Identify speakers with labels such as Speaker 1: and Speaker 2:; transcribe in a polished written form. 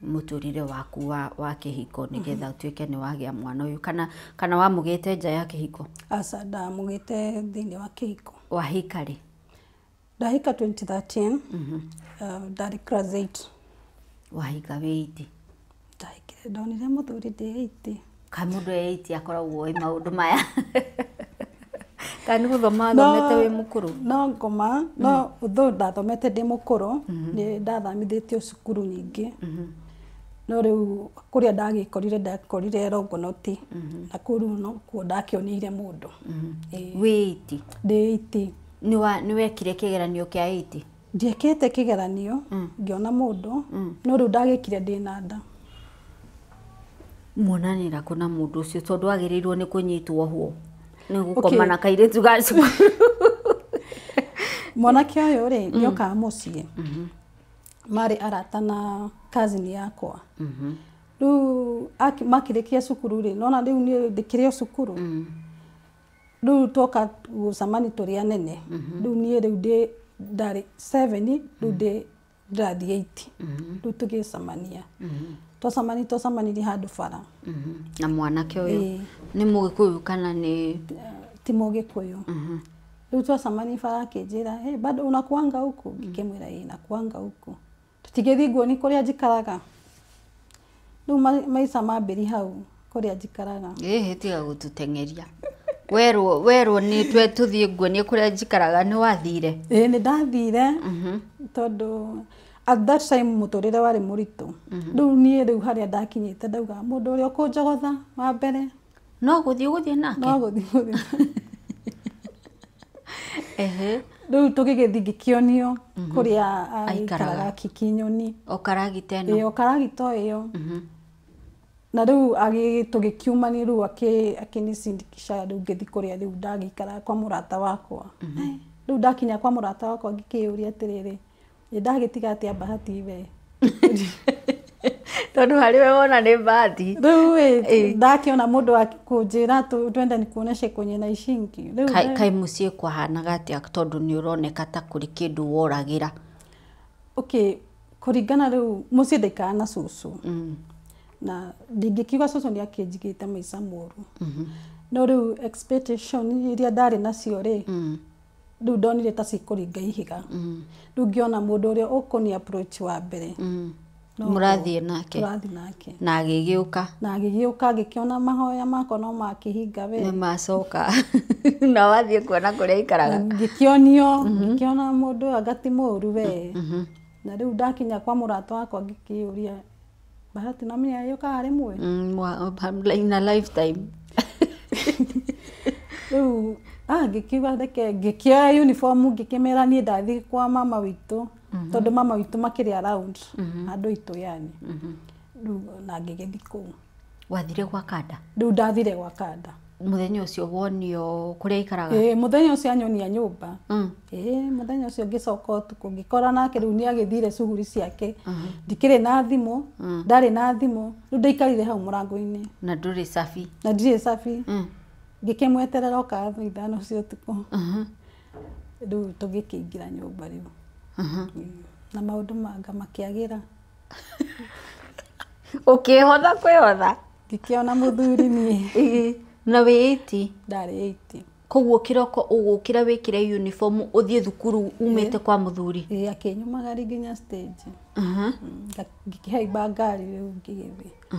Speaker 1: Mũtũrĩre waku wa kĩhiko nĩgetha ũtuĩke nĩ wagĩa mwana ũyũ, kana wamũgĩte nja ya kĩhiko?
Speaker 2: Aca, ndamũgĩte thĩinĩ wa kĩhiko.
Speaker 1: Wahika rĩ?
Speaker 2: Ndahika 2013, ndarĩ class 8.
Speaker 1: Wahika wĩ 8?
Speaker 2: Ndahikire, ndonire mũthuri ndĩ 8.
Speaker 1: Kaĩ mũndũ e 8 akoragwo oĩ maũndũ maya, kana nĩ gũthoma wathomete wĩ mũkũrũ?
Speaker 2: No ngoma no although ndathomete ndĩ mũkũrũ, nĩ ndathamithĩtio cukuru nyingĩ, no rĩu kũrĩa ndagĩkorire, ndakorire Longonot, na kũu rĩu nokuo ndakĩonire mũndũ. Ĩĩ.
Speaker 1: Wĩ 8?
Speaker 2: Ndĩ 8.
Speaker 1: Nĩ wekire kĩgeranio kĩa 8?
Speaker 2: Ndiekĩte kĩgeranio ngĩona mũndũ, no rĩu ndagĩkire ndĩna nda.
Speaker 1: Muonanĩra kũ na mũndũ ũcio, tondũ wagĩrĩirwo nĩ kũnyitwo hwo nĩ gũkoma na kairĩtu ga cukuru?
Speaker 2: Mwanake ũyũ rĩ, nĩ okaga mũciĩ, marĩ arata na cousin yakwa. Rĩu makĩrĩkia cukuru rĩ, nona rĩu niĩ ndĩkĩrĩ o cukuru, rĩu twoka gũcemania tũrĩ anene. Rĩu niĩ rĩu ndĩ ndarĩ 7, rĩu ndĩ ndĩrathiĩ 8. Rĩu tũgĩcemania, twacemanirie handũ bara.
Speaker 1: Na mwanake ũyũ
Speaker 2: Ĩĩ.
Speaker 1: Nĩ mũgĩkũyũ kana nĩ?
Speaker 2: Ti mũgĩkũyũ. Rĩu twacemania bara, akĩnjĩra, "Hey, bado unakuanga huku?" Ngĩkĩmwĩra, "Ĩĩ, nakuanga huku." Tũtigĩthiĩ nguoni kũrĩa njikaraga. Rĩu maica mambĩri hau kũrĩa njikaraga.
Speaker 1: Ĩhĩ, tiga gũtũteng'eria. Werwo nĩ twe tũthiĩ nguonie kũrĩa njikaraga, nĩ wathire?
Speaker 2: Ĩĩ, nĩ ndathire, tondũ at that time mũtũrĩre warĩ mũritũ. Rĩu niĩ rĩu harĩa ndakinyĩte, ndauga mũndũ ũrĩa ũkũnjogotha wa mbere
Speaker 1: No gũthiĩ nake.
Speaker 2: No gũthiĩ. Rĩu tũgĩgĩthiĩ, ngĩkĩonio kũrĩa
Speaker 1: aikaraga.
Speaker 2: Aikaraga Kikinyoni.
Speaker 1: O karagita ĩno?
Speaker 2: Ĩĩ, o karagita o ĩyo. Na rĩu tũgĩkiumania, rĩu akĩnicindikisha, rĩu ngĩthiĩ kũrĩa rĩu ndagĩikaraga kwa mũrata wakwa. Rĩu ndakinya kwa mũrata wakwa, ngĩkĩyũria atĩrĩrĩ, ĩ ndagĩtiga atĩa bahati we?
Speaker 1: Tondũ harĩ we wona nĩ bahati.
Speaker 2: Rĩu ĩ ndakĩona mũndũ wa kũnjĩra twende nikuoneshe kwenye naishingi rĩu.
Speaker 1: Kaĩ mũciĩ kwahanaga atĩa, tondũ nĩ ũroneka ta kũrĩ kĩndũ woragĩra?
Speaker 2: Okay, kũringana rĩu mũciĩ ndaikara na cũcũ, na ndingĩkiuga cũcũ nĩ akĩnjigĩte maica moru, no rĩu expectation iria ndarĩ nacio rĩ, rĩu ndonire ta cikũringa ihiga. Rĩu ngĩona mũndũ ũrĩa ũkũni approach wa mbere no
Speaker 1: Mũrathiĩ nake.
Speaker 2: Tũrathiĩ nake.
Speaker 1: Na agĩgĩũka.
Speaker 2: Na agĩgĩũka, ngĩkĩona mahoya makwa no makĩhinga we.
Speaker 1: Nĩ macoka na wathiĩ kuona kũrĩa aikaraga.
Speaker 2: Ngĩkĩonio, ngĩkĩona mũndũ anga ti mũru we. Na rĩu ndakinya kwa mũrata wakwa, ngĩkĩũria, bahati no menya yũkaga rĩmwe.
Speaker 1: In a lifetime.
Speaker 2: Rĩu ngĩkiuga reke ngĩkĩoya uniform, ngĩkĩmera niĩ ndathiĩ kwa mama witũ, tondũ mama witũ makĩrĩ around handũ itũ yani. Rĩu na ngĩgĩthiĩ kũu.
Speaker 1: Wathire gwa Kanda?
Speaker 2: Rĩu ndathire gwa Kanda.
Speaker 1: Mũthenya ũcio wonio kũrĩa aikaraga?
Speaker 2: Ĩĩ, mũthenya ũcio anyonia nyũmba. Ĩĩ, mũthenya ũcio ngĩcoka ũtukũ, ngĩkora nake rĩu nĩ agĩthire cuguri ciake. Ndikĩrĩ na thimũ, ndarĩ na thimũ, rĩu ndaikarire hau mũrango-inĩ.
Speaker 1: Na ndũrĩ cabi?
Speaker 2: Na ndirĩ cabi. Ngĩkĩmweterera oka thaa 5 cia ũtukũ. Rĩu tũgĩkĩingĩra nyũmba rĩu. Na maũndũ manga makĩagĩra.
Speaker 1: Ũkĩhotha kwĩhotha.
Speaker 2: Ngĩkĩona mũthuri niĩ.
Speaker 1: Ĩĩ. Na wĩ 80?
Speaker 2: Ndarĩ 80.
Speaker 1: Koguo kĩroko ũgũkĩra wĩkĩre uniform ũthiĩ thukuru umĩte kwa mũthuri?
Speaker 2: Ĩĩ, akĩnyumagaria nginya stage. Ngĩkĩhaimba ngari rĩu ngĩgĩthiĩ.